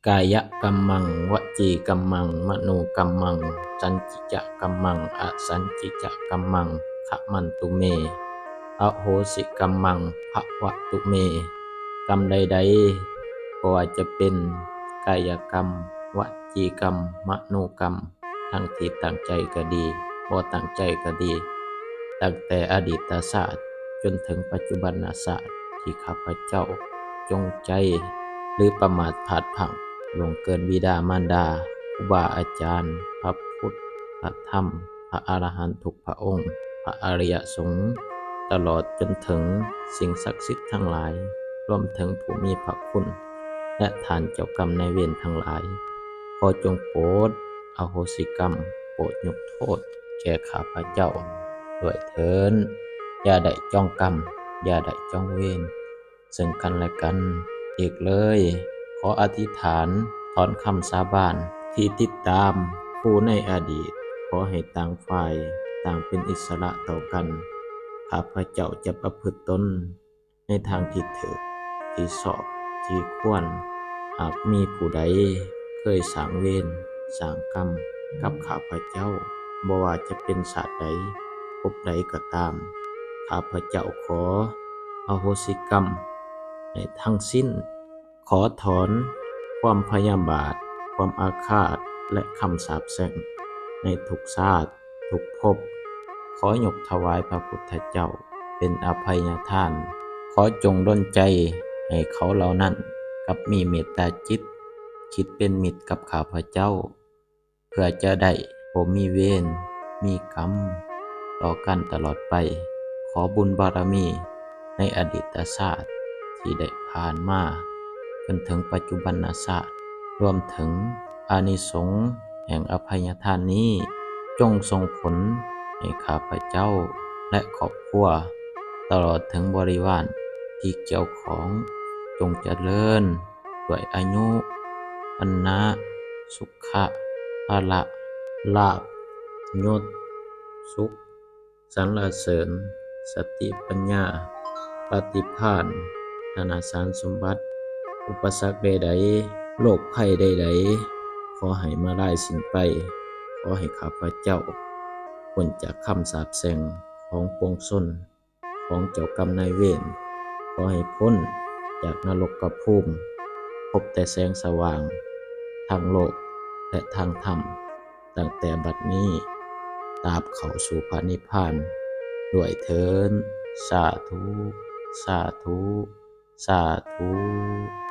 ກາຍະກັມມັງ ວະຈີກັມມັງ ມະໂນກັມມັງ ສັນຈິຈະກັມມັງ ອະສັນຈິຈະກັມມັງ ຂະມັນຕຸເມ ອະໂຫສິກັມມັງ ພະວະຕຸເມ. ກຳໃດໆ ບໍ່ວ່າຈະເປັນກາຍະກຳ ວະຈີກຳ ມະໂນກຳ ທັງທີ່ຕັ້ງໃຈກໍດີ ບໍ່ຕັ້ງໃຈກໍດີ, ຕັ້ງແຕ່ອະດີດຕະຊາດຈົນເຖິງປັດຈຸບັນນະຊາດ ທີ່ຂ້າພະເຈົ້າຈົງໃຈ ຫຼື ປະໝາດພາດພລັ້ງ ລ່ວງເກີນບິດາມານດາ, ຄູບາອາຈານ, ພະພຸດ, ພະທຳ, ພະອະລະຫັນທຸກພະອົງ, ພະອະລິຍະສົງ, ຕະຫຼອດຈົນເຖິງສິ່ງສັກສິດທັງຫຼາຍ, ລວມເຖິງຜູ້ມີພະຄຸນ ແລະ ທ່ານເຈົ້າກຳນາຍເວນທັງຫຼາຍ, ຂໍຈົ່ງໂປດອະໂຫສິກຳ, ໂປດຍົກໂທດແກ່ຂ້າພະເຈົ້າດ້ວຍເທີ້ນ. ຢ່າໄດ້ຈອງກຳ, ຢ່າໄດ້ຈອງເວນເຊິ່ງກັນແລະກັນອີກເລີຍ. ຂໍອະທິດຖານຖອນຄຳສາບານທີ່ຕິດຕາມຄູ່ໃນອະດີດ, ຂໍໃຫ້ຕ່າງຝ່າຍຕ່າງເປັນອິດສະຫຼະຕໍ່ກັນ. ຂ້າພະເຈົ້າຈະປະພຶດຕົນ ໃນທາງທີ່ຖືກ, ທີ່ຊອບ, ທີ່ຄວນ. ຫາກມີຜູ້ໃດເຄີຍສ້າງເວນສ້າງກຳກັບຂ້າພະເຈົ້າ, ບໍ່ວ່າຈະເປັນຊາດໃດ, ພົບໃດກໍຕາມ, ຂ້າພະເຈົ້າຂໍອະໂຫສິກຳໃຫ້ທັງສິ້ນ. ຂໍຖອນຄວາມພະຍາບາດ, ຄວາມອາຄາດ ແລະ ຄຳສາບແຊ່ງໃນທຸກຊາດ ທຸກພົບ. ຂໍຍົກຖວາຍພະພຸດທະເຈົ້າເປັນອະໄພຍະທານ. ຂໍຈົ່ງດົນໃຈໃຫ້ເຂົາເຫຼົ່ານັ້ນກັບມີເມດຕາຈິດ, ຄິດເປັນມິດກັບຂ້າພະເຈົ້າ, ເພື່ອຈະໄດ້ບໍ່ມີເວນມີກຳຕໍ່ກັນຕະຫຼອດໄປ. ຂໍບຸນບາລະມີໃນອະດີດຕະຊາດທີ່ໄດ້ຜ່ານມາ ຈົນເຖິງປັດຈຸບັນນະຊາດ, ລວມເຖິງອານິສົງແຫ່ງອະໄພຍະທານນີ້, ຈົ່ງສົ່ງຜົນໃຫ້ຂ້າພະເຈົ້າ ແລະ ຄອບຄົວ, ຕະຫຼອດເຖິງບໍລິວານທີ່ກ່ຽວຂ້ອງ, ຈົ່ງຈະເລີນດ້ວຍອາຍຸ, ວັນນະ, ສຸຂະ, ພະລະ, ລາບ, ຍົດ, ສຸກ, ສັນລະເສີນ, ສະຕິປັນຍາ, ປະຕິພານ, ທະນະສານສົມບັດ, ອຸປະສັກໃດໆ, ໂລກໄພໃດໆ, ຂໍໃຫ້ມາລາຍສິ້ນໄປ. ຂໍໃຫ້ຂ້າພະເຈົ້າພົ້ນຈາກຄຳສາບແຊ່ງຂອງປວງຊົນ, ຂອງເຈົ້າກຳນາຍເວນ. ຂໍໃຫ້ພົ້ນຈາກນະລົກກະພູມ, ພົບແຕ່ແສງສະຫວ່າງທາງໂລກ ແລະ ທາງທຳ. ຕັ້ງແຕ່ບັດນີ້ຕາບເຂົ້າສູ່ພະນິບພານດ້ວຍເທີ້ນ. ສາທຸ, ສາທຸ, ສາທຸ.